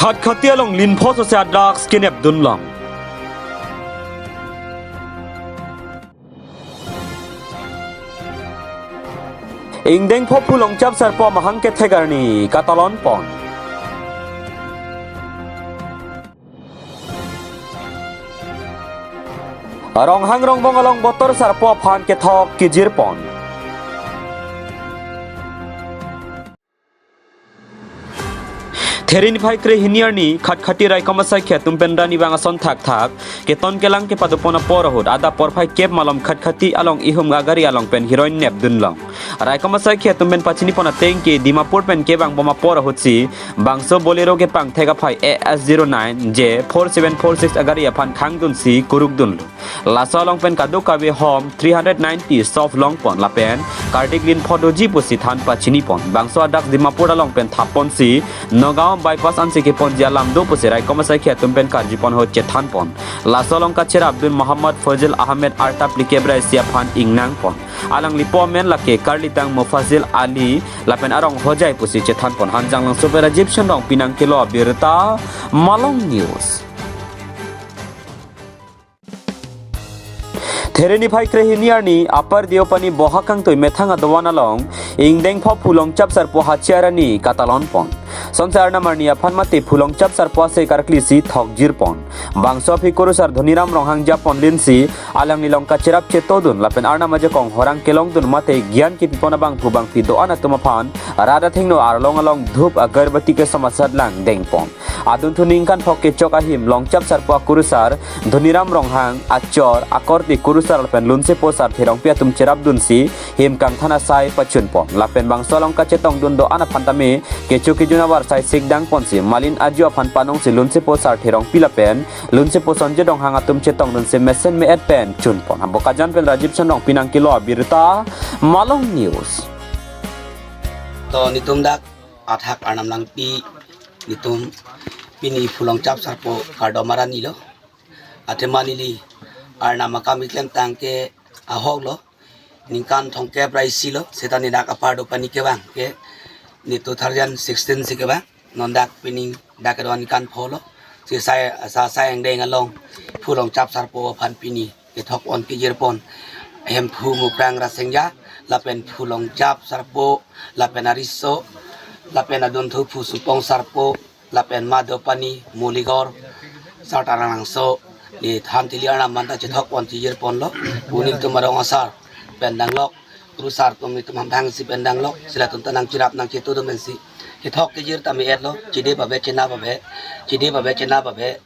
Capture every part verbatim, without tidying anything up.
Khatkhati along linpho sose a-drugs kenepdun long. Ingdeng pho Phulongchap Sarpo amahang kethek arni katalon pon. Ronghang Rongbong along Botor Sarpo aphan kethok kejir pon. There niphai krehini arni Khatkhati raikom asaikhi atum pen ra nibang ason thakthak keton kelang kepado pon apor ahut adap porphai kep malom Khatkhati along ihum agari along pen heroin nepdun long. Raikom asaikhi atum pen pachini pon ateng ke Dimapur pen kevang bom apor ahutsi bangso Bolero kepangthek aphai A S zero nine J four seven four six agari aphan khangdunsi kurukdunlo. Laso along pen kadokave hom three hundred ninety sof long pon lapen kardik linpho doji pusi than pachini pon. Bangso a-drugs Dimapur along pen thap ponsi Nagaon bypass ansi keponji alam do pusi raikom asaikhi atum pen karju pon ahut chethan pon. Laso along kacherapdun Muhammad Fazil Ahmed arta phlikep ra isi aphan ingnang pon. Alangli po amen lake karlitang Mufazil Ali lapen arong Hojai pusi chethan pon. Hanjanglangso pen Rajiv Shanrong pinang kelo abirta, Malong News. There niphai krehini arni Upper Deopani Bohakangtui methang adovan along ingdeng pho Phulongchap Sarpo hachi arni katalon pon. Sonse Arnam arni aphan mate Phulongchap Sarpo ase karklisi thokjir pon. Bangso aphi kurusar Dhoniram Ronghang japon linsi alangli long kacherap chetodun lapen Arnam ajakong horang kelongdun mate gyan kepi pon abangphu bangphi do-an atum aphan rat athengno arlong along dhup agarbati kesom asat lang deng pon. Adunthu ningkan phok kechok ahim Longchap Sarpo akurusar Dhoniram Ronghang achor akorte kurusar lapen lunsepo Sarthe Rongpi atum cherapdunsi hem kangthan asai pachun pon. Lapen bangso along kachetongdun do-an aphan tame kecho kejun avar sai sikdang ponsi malin aju aphan panongsi lunsepo Sarthe Rongpi lapen lunsepo Sonjit Ronghang atum chetongdunsi mesen me-et pen chun pon. Bokajan pen Rajiv Shanrong pinang kelo abirta, Malong News. To nitum dak athak Arnam Langpi, nitum pini Phulongchap Sarpo kardom arni lo. Athema neli Arnam akam klemtang ke ahok lo. Ningkan thomkep ra isi lo, seta ne dak apar dopani kevang ke, ne two thousand sixteen si kevang. Non dak pining dak kedo ningkan pho lo. Si sai, sa sai angdeng along Phulongchap Sarpo aphan pini kethok pon kejir pon. Hemphu Mukrang Rasengja lapen Phulongchap Sarpo lapen ariso lapen adunthu Phu Supong Sarpo lapen Madopani Muligor Sartarangso, ne than tili Arnam manta chethok pon chijir ponlo. Pu nitum arong asar pen danglok, kurusar atum nitum hamphang si pen danglok, si latum ta nangcherap nangchetodun pensi kethok kejir tame-et lo. Chede pabe, chena pabe, chede pabe, chena pabe,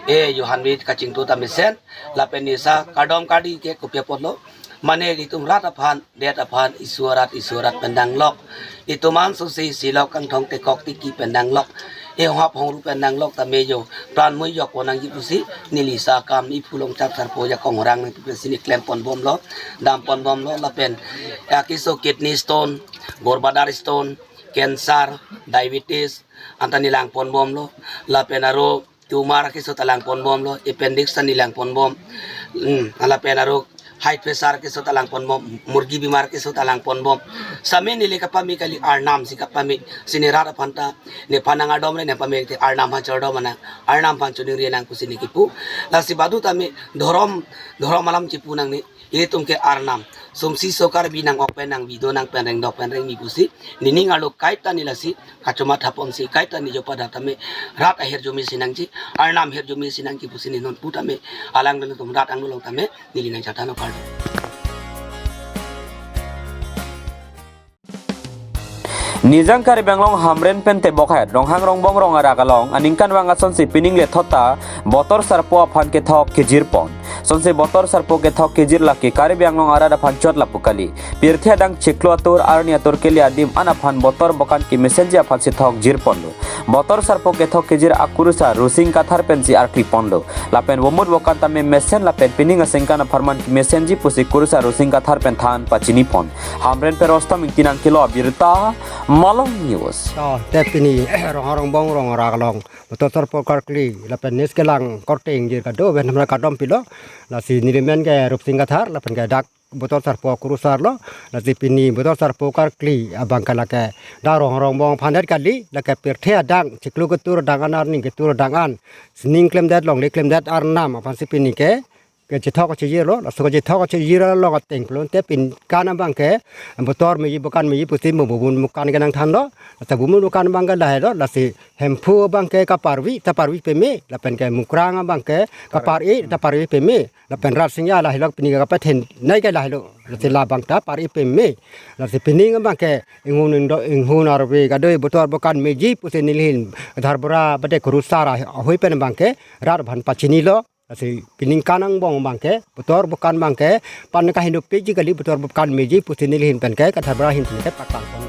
e Johan Wit kachingtu tame sen, lapen nisa kardom kardi ke kopi apotlo. Mane nitum rat aphan, det aphan, isu arat, isu arat pen danglok. Itum an susi silok kangthong tekok tiki pen danglok. E honghap hongru pen danglok tame jo pran mui jok ponangji pusi neli sa kam i Phulongchap Sarpo ajakong orang nangpi pensi ne klem pon bomlo, dam pon bomlo lapen ya keso kidney stone, gorbladder stone, cancer, diabetes, anta ne lang pon bomlo, lapen aro tumor keso ta lang pon bomlo, appendix ta ne lang pon bom. Hmm, lapen aro high pressure keso ta lang pon bom, murgi bimar keso ta lang pon bom. Same neli kapame kali, Arnam si kapame, si ne rat aphan ta, nephan nang adom re, nepame te Arnam aphan chardom ana, Arnam aphan choningri nang pusi ne kipu. Lasi badu tame dhorom, dhorom alam chipu nangne, ilitum ke Arnam. Sumsi so Karbi nang-ok pen nangbi, do nang pen reng, dok pen reng mi pusi, nening arlo kaita ne lasi kachomatha ponsi, kaita ne jopa dak tame rat ahirjume si nangji, Arnam hirjume si nangji pusi ne non pu tame, alang dun tum rat angno along tame neli nangchathan okar. Nijang Karbi Anglong Hamren pen tebok het Ronghang Rongbong rong arak along aningkanvang asonsi pining lethot ta Botor Sarpo aphan kethok kejir pon. Sonsi Botor Sarpo kethok kejir lake Karbi Anglong arat aphan chot lapu kali. Pirthe adang chiklo atur arni atur kele adim an aphan Botor bokan kemesenji aphansi thokjir ponlo. Botor Sarpo kethok kejir akurusar Rusing Kathar pensi arkli ponlo. Lapen vomut bokan tame mesen lapen pining asengkan apharman kemesenji pusi kurusar Rusing Kathar pen than pachini pon. Hamren pen Rostom Ingti nangkelo abirta, Malong News. To, te pini Ronghang Rongbong rong arak along Botor Sarpo karkli lapen nisa kelang korte ingjir kado pen hamra kardom pilo. Lasi nelimen ke Rupsing Kathar, lapen ke dak Botor Sarpo akurusar lo. Lasi pini Botor Sarpo karkli abang ke lake dak Ronghang Rongbong aphan det kali, lake pirthe adang, chiklo ketur adang an, arni ketur adang an, sining klemdet, longle klemdet arnam aphansi pini ke kechethok kechejir lo. Laso kechethok kechejir along ateng pulote pini kan abang ke botor meji bokan meji pusi mo bubun bokan kenangthan lo. Lasi bubun bokan abang ke lahai lo, lasi Hemphu abang ke kaparvi ta parvi peme, lapen ke Mukrang abang ke kapar-e ta parvi peme, lapen Rarsing Ingya lahai lo, pini kapathenei ke lahai lo, lasi labang ta par-e peme. Lasi pining abang ke inghun indo, inghun arve kadoi botor bokan meji pusi nelihin Kathar Bura bade kurusar ahui pen abang ke rat aphan pachini lo. Lasi pining kan angbong abang ke botor bokan abang ke pan kaheno peji kali, botor bokan meji pusi nelihin pen ke Kathar Bura ahin pen ke paklang pon.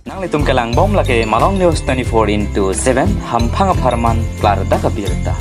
Nanglitum kelang bom lake Malong News twenty-four into seven, hamphang apharman klardak abirta.